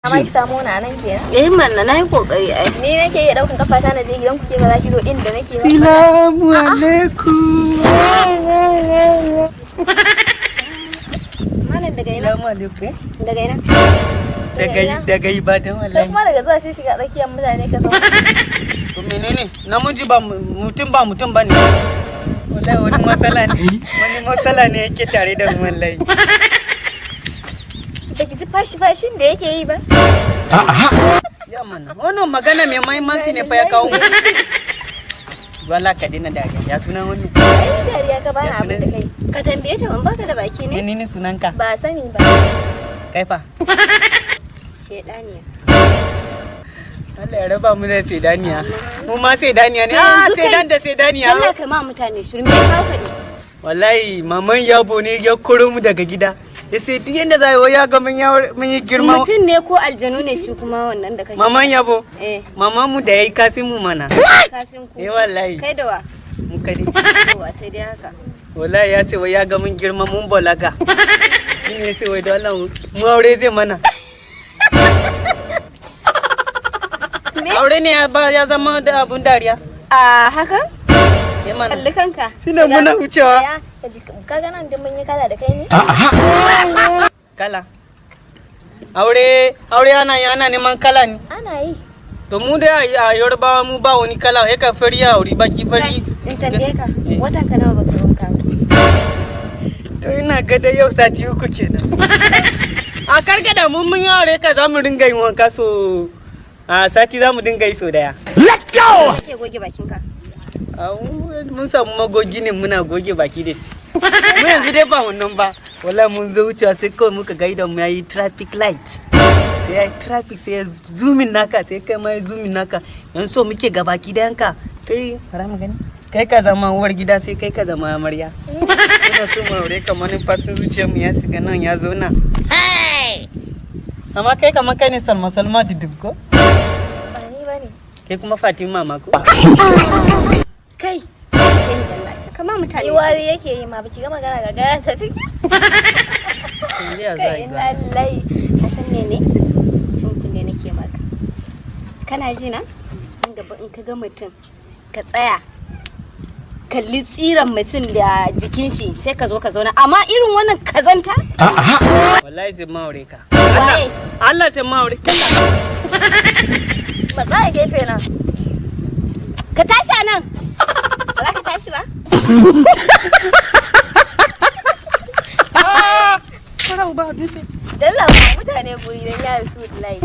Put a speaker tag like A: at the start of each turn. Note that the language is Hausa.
A: Amma ki samu wani anan kenan.
B: Eh mana, na yi kokari ai.
A: Ni nake iya daukan kafata na je gidan ku, ke ba za ki zo inda nake ba.
C: Salamu alaikum.
B: Malam, daga ina?
C: Salamu alaikum.
B: Daga ina?
C: Daga daga Ibadan
A: Kai
C: wallahi.
A: kuma daga zuwa sai shiga tsakiyar mutane ka zauna.
C: To menene? Namiji ba mutum ba mutum bane. Wallahi wani matsala ne. Wani matsala ne yake tare da mu wallahi.
A: Baki ji fashi fashin da yake yi ba?
C: Siya mana. Wannan magana mai muhimmanci ne fa ya kawo mu. Wala ka daina dariya. Ya sunan wannan?
A: Ai dariya ka bani
C: Ya
A: abin da
C: sunan
A: kai.
B: Ka tambaye ta, ban baka da baki ne?
C: Menene sunanka?
A: Ba sani ba.
C: Kai fa?
B: Shedaniya.
C: Allah ya raba mu da sedaniya. Mu ma sedaniya ne.
B: To
C: Ah,
B: yanzu kai-
C: sedan da sedaniya.
B: Allah ka ma mutane shiru, me ya kawo ka ne?
C: Wallahi maman yabo ne ya koro mu daga gida. Ya sai duk yanda za a yi ya ga mun yi girma.
B: Mutum ne ko aljanu ne shi kuma wannan da kake?
C: Maman yabo.
B: Eh.
C: Maman mu da yayi kasin mu mana.
B: Kasin ku.
C: Eh wallahi.
B: Kai da wa?
C: Mu kare.
B: Wa sai dai haka.
C: Wallahi ya ce wai ya ga mun girma, mun balaga. Shi ne sai wai don Allah mu aure zai mana. Aure ne ya ba ya zama da abun dariya.
B: A haka?
C: Ya mana.
B: Kalli kanka.
C: Suna muna wucewa.
A: Ya, ka ji ka ga nan duk mun yi kala da kai ne?
C: Kala. Aure aure ana yi, ana neman kala ne.
A: Ana yi.
C: To mu dai a Yorubawa mu ba wani kala, ya ka fari ya aure baki fari.
B: Kai, in tambaye ka,
C: Eh.
B: watan ka nawa baka wanka ba?
C: To ina ga dai yau sati 3 kenan. A karkada mun yi aure ka za mu dinga yin wanka, so a sati za mu dinga yi so daya.
B: Kake goge bakin ka?
C: Mun samu magogi ne muna goge baki da shi. Mu yanzu dai ba wannan ba. Wallahi mun zo wucewa sai kawai muka ga idon mu yayi traffic light. Sai yayi traffic, sai ya zoomin naka, sai kai ma ya zoomin naka. Yanzu so muke ga baki dayanka. Kai fara mu gani. Kai ka zama uwar gida, sai kai ka zama amarya. Muna so mu aure ka, manufacin zuciyar mu ya shiga nan ya zo nan. Amma kai kamar kai ne Salma Salma dudub ko?
A: Ba ni ba ne.
C: Kai kuma Fatima ma ko?
B: Kai. Sai ni dallace. Kama mutane.
A: Ni wari yake yi ma, baki ga magana ga gara ta take.
C: Yanzu ya za a
A: Kai
C: yi
A: inna
C: ba.
A: lillahi.
B: Ka san mene? Cin kunne nake maka. Kana ji na? In gaba in ka ga mutum, ka tsaya. Kalli tsiran mutum da jikin shi, sai ka zo ka zauna, amma irin wannan kazanta.
C: Wallahi sai ma aure ka.
B: Waye?
C: Allah sai ma aure.
A: Matsa a gefe na.
B: Ka tashi a nan, ba za ka tashi ba.
C: Ah! Fara uba dutse.
A: Dalla ba mutane guri dan ya rasu wallahi.